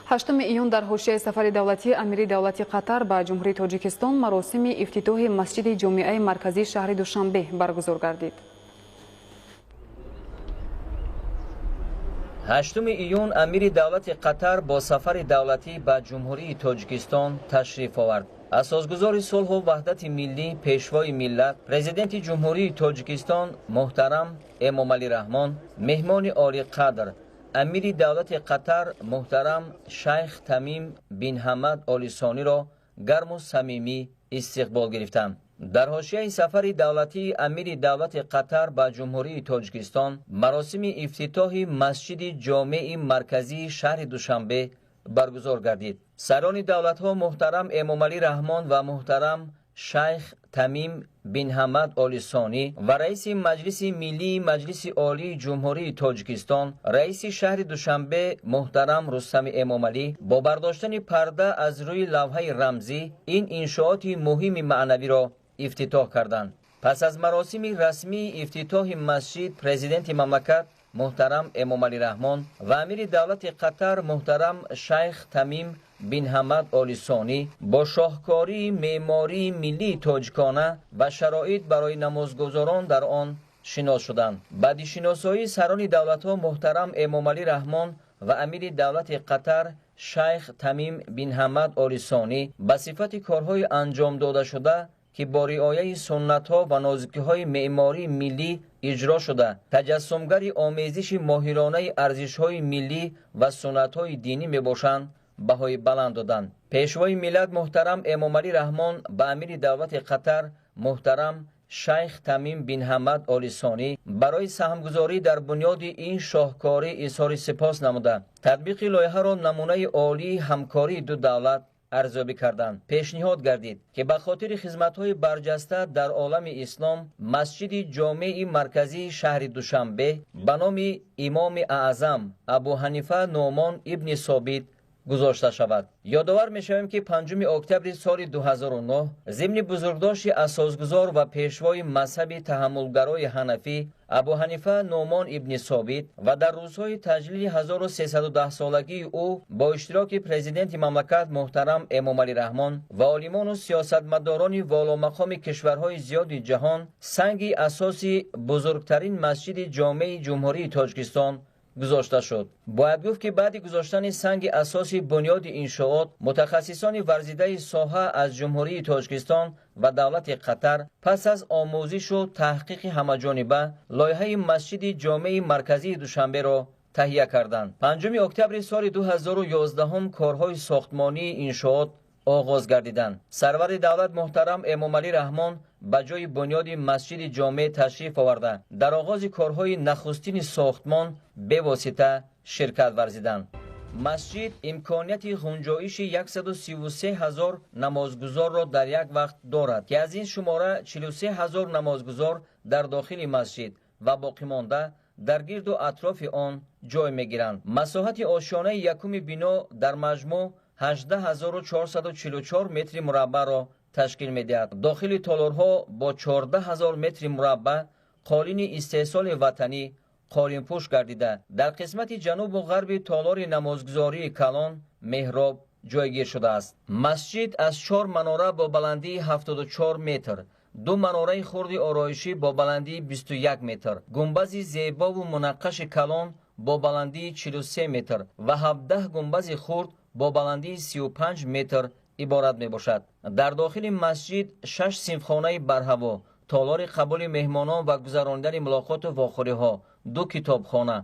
8 июн дар ҳошияи сафари давлатии амири давлати Қатар ба Ҷумҳурии Тоҷикистон маросими ифтитоҳи масҷиди ҷомеаи марказии шаҳри Душанбе баргузор гардид. 8 июн амири давлати Қатар бо сафари давлатӣ ба Ҷумҳурии Тоҷикистон ташриф овард. Асосгузори сулҳу ваҳдати миллӣ, пешвои миллат, президенти Ҷумҳурии Тоҷикистон муҳтарам Эмомалӣ Раҳмон, меҳмони олиқадр, амири давлати Қатар муҳтарам шайх Тамим бин Ҳамад Оли Сониро гарму самимӣ истиқбол гирифтанд. Дар ҳошияи сафари давлатии амири давлати Қатар ба Ҷумҳурии Тоҷикистон маросими ифтитоҳи масҷиди ҷомеи марказии шаҳри Душанбе баргузор гардид. Сарони давлатҳо муҳтарам Эмомалӣ Раҳмон ва муҳтарам шайх Тамим бин Ҳамад Оли Сонӣ ва раиси Маҷлиси Миллии Маҷлиси Олии Ҷумҳурии Тоҷикистон, раиси шаҳри Душанбе муҳтарам Рустами Эмомалӣ бо бардоштани парда аз рӯи лавҳаи рамзӣ ин иншооти муҳими маънавиро ифтитоҳ карданд. Пас аз маросими расмии ифтитоҳи масҷид президенти мамлакат муҳтарам Эмомалӣ Раҳмон ва амири давлати Қатар муҳтарам шайх Тамим бин Ҳамад Оли Сонӣ бо шоҳкории меъмории миллии тоҷикона ва шароит барои намозгузорон дар он шинос шуданд. Баъди шиносоии сарони давлатҳо муҳтарам Эмомалӣ Раҳмон ва амири давлати Қатар шайх Тамим бин Ҳамад Оли Сонӣ ба сифати корҳои анҷом додашуда, ки бо риояи суннатҳо ва нозукиҳои меъмории миллӣ иҷро шуда, таҷассумгари омезиши моҳиронаи арзишҳои миллӣ ва суннатҳои динӣ мебошанд, баҳои баланд доданд. Пешвои миллат муҳтарам Эмомалӣ Раҳмон ба амири давлати Қатар муҳтарам шайх Тамим бин Ҳамад Оли Сонӣ барои саҳмгузорӣ дар бунёди ин шоҳкорӣ изҳори сипос намуда, татбиқи лоиҳаро намунаи олии ҳамкории ду давлат арзёбӣ карданд. Пешниҳод гардид, ки ба хотири хизматҳои барҷаста дар олами ислом масҷиди ҷомеи марказии шаҳри Душанбе ба номи имоми аъзам Абу Ҳанифа Нуъмон ибни Собит гузошта шавад. Ёдовар мешавем, ки 5 октябри соли 2009 зимни бузургдошти асосгузор ва пешвои мазҳаби таҳаммулгарои ҳанафӣ Абу Ҳанифа Нуъмон ибни Собит ва дар рӯзҳои таҷлили 1310-солагии ӯ бо иштироки президенти мамлакат муҳтарам Эмомалӣ Раҳмон ва олимону сиёсатмадорони воломақоми кишварҳои зиёди ҷаҳон санги асоси бузургтарин масҷиди ҷомеи Ҷумҳурии Тоҷикистон гузошта шуд. Бояд гуфт, ки баъди гузоштани санги асоси бунёди иншоот мутахассисони варзидаи соҳа аз Ҷумҳурии Тоҷикистон ва давлати Қатар пас аз омӯзишу таҳқиқи ҳамаҷониба лоиҳаи масҷиди ҷомеи марказии Душанберо таҳия карданд. 5 октябри соли 2011 корҳои сохтмонии иншоот оғоз гардиданд. Сарвари давлат муҳтарам Эмомалӣ Раҳмон ба ҷои бунёди масҷиди ҷомеъ ташриф оварда, дар оғози корҳои нахустини сохтмон бевосита ширкат варзиданд. Масҷид имконияти ғунҷоиши 133 ҳазор намозгузорро дар як вақт дорад, ки аз ин шумора 43 ҳазор намозгузор дар дохили масҷид ва боқимонда дар гирду атрофи он ҷой мегиранд. Масоҳати ошёнаи якуми бино дар маҷмӯъ 18444 метри мураббаъро ташкил медиҳад. Дохили толорҳо бо 14 000 метри мураббаъ қолини истеҳсоли ватанӣ қолинпӯш гардида, дар қисмати ҷанубу ғарби толори намозгузории калон меҳроб ҷойгир шудааст. Масҷид аз чор манора бо баландии 74 метр, ду манораи хурди ороишӣ бо баландии 21 метр, гунбази зебову мунаққаши калон бо баландии 43 метр ва 17 гунбази хурд бо баландии 35 метр иборат мебошад. Дар дохили масҷид шаш синфхонаи барҳаво, толори қабули меҳмонон ва гузаронидани мулоқоту вохӯриҳо, ду китобхона,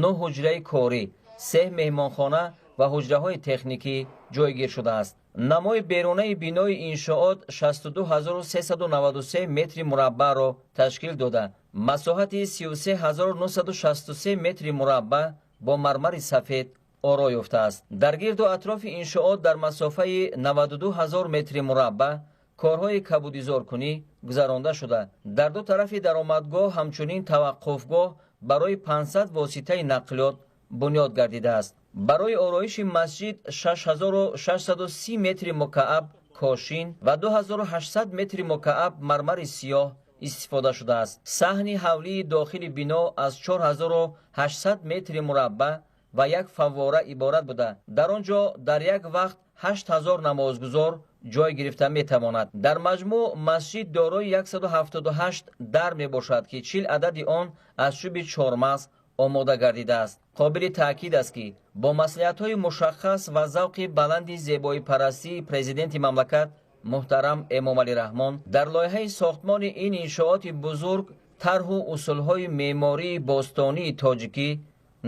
нӯ ҳуҷраи корӣ, се меҳмонхона ва ҳуҷраҳои техникӣ ҷойгир шудааст. Намои берунаи бинои иншоот 62393 метри мураббаъро ташкил дода, масоҳати 33963 метри мураббаъ бо мармари сафед оро ёфтааст. Дар гирду атрофи иншоот дар масофаи 92 ҳазор метри мураббаъ корҳои кабудизоркунӣ гузаронда шуда, дар ду тарафи даромадгоҳ ҳамчунин таваққуфгоҳ барои 500 воситаи нақлиёт бунёд гардидааст. Барои ороиши масҷид 6630 метри мукааб кошин ва 2800 метри мукааб мармари сиёҳ истифода шудааст. Саҳни ҳавлии дохили бино аз 4800 метри мураббаъ ва як фаввора иборат буда, дар он ҷо дар як вақт 8000 намозгузор ҷой гирифта метавонад. Дар маҷмӯъ масҷид дорои 178 дар мебошад, ки 40 адади он аз чӯби чормағз омода гардидааст. Қобили таъкид аст, ки бо маслиҳатҳои мушаххас ва завқи баланди зебоипарастии президенти мамлакат муҳтарам Эмомалӣ Раҳмон дар лоиҳаи сохтмони ин иншооти бузург тарҳу усулҳои меъмории бостонии тоҷикӣ,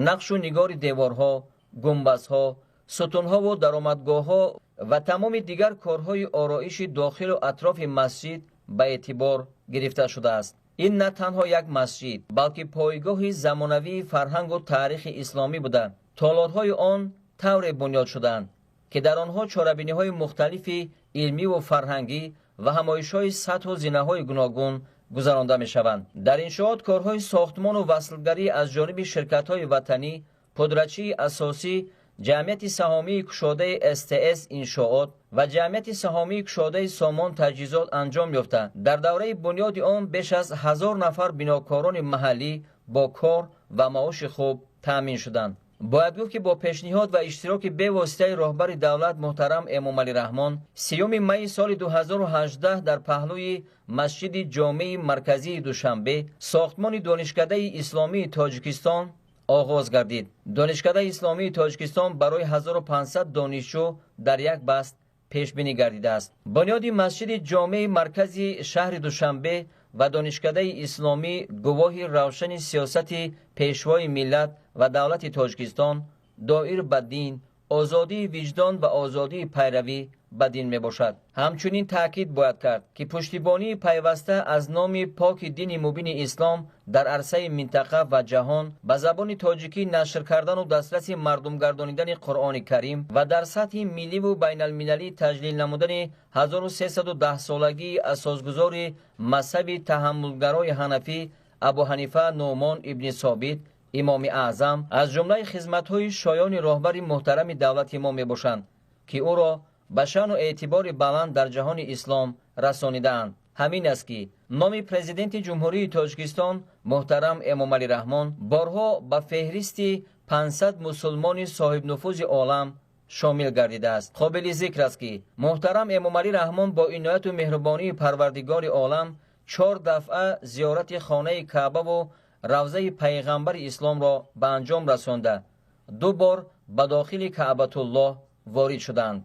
нақшу нигори деворҳо, гумбазҳо, сутунҳову даромадгоҳҳо ва тамоми дигар корҳои ороиши дохилу атрофи масҷид ба эътибор гирифта шудааст. Ин на танҳо як масҷид, балки пойгоҳи замонавии фарҳангу таърихи исломӣ буда, толорҳои он тавре бунёд шудаанд, ки дар онҳо чорабиниҳои мухталифи илмиву фарҳангӣ ва ҳамоишҳои сатҳу зинаҳои гуногун гузаронда мешаванд. Дар иншоот корҳои сохтмону васлгарӣ аз ҷониби ширкатҳои ватанӣ, пудрачии асосӣ ҷамъияти саҳомии кушодаи СТС иншоот ва ҷамъияти саҳомии кушодаи Сомон таҷҳизот анҷом ёфта, дар давраи бунёди он беш аз 1000 нафар бинокорони маҳаллӣ бо кор ва маоши хуб таъмин шуданд. Бояд гуфт, ки бо пешниҳод ва иштироки бевоситаи роҳбари давлат муҳтарам Эмомалӣ Раҳмон 30 майи соли 2018 дар паҳлӯи масҷиди ҷомеи марказии Душанбе сохтмони Донишкадаи исломии Тоҷикистон оғоз гардид. Донишкадаи исломии Тоҷикистон барои 1500 донишҷӯ дар як баст пешбинӣ гардидааст. Бунёди масҷиди ҷомеи маркази шаҳри Душанбе ва Донишкадаи исломӣ гувоҳи равшани сиёсати пешвои миллат ва давлати Тоҷикистон доир ба дин, озодии виҷдон ва озодии пайравӣ ба дин мебошад. Ҳамчунин таъкид бояд кард, ки пуштибонии пайваста аз номи поки дини мубини ислом дар арсаи минтақа ва ҷаҳон, ба забони тоҷикӣ нашр кардану дастраси мардумгардонидани Қуръони Карим ва дар сатҳи милливу байналмилалӣ таҷлил намудани 1310-солагии асосгузори мазҳаби таҳаммулгарои ҳанафӣ Абу Ҳанифа Нуъмон ибни Собит, имоми аъзам, аз ҷумлаи хизматҳои шоёни роҳбари муҳтарами давлати мо мебошанд, ки ӯро ба шаъну эътибори баланд дар ҷаҳони ислом расонидаанд. Ҳамин аст, ки номи президенти Ҷумҳурии Тоҷикистон муҳтарам Эмомалӣ Раҳмон борҳо ба феҳристи 500 мусулмони соҳибнуфузи олам шомил гардидааст. Қобили зикр аст, ки муҳтарам Эмомалӣ Раҳмон бо инояту меҳрубонии Парвардигори олам 4 дафъа зиёрати хонаи Каъбаву равзаи пайғамбари исломро ба анҷом расонда, 2 бор ба дохили Каъбатуллоҳ ворид шуданд.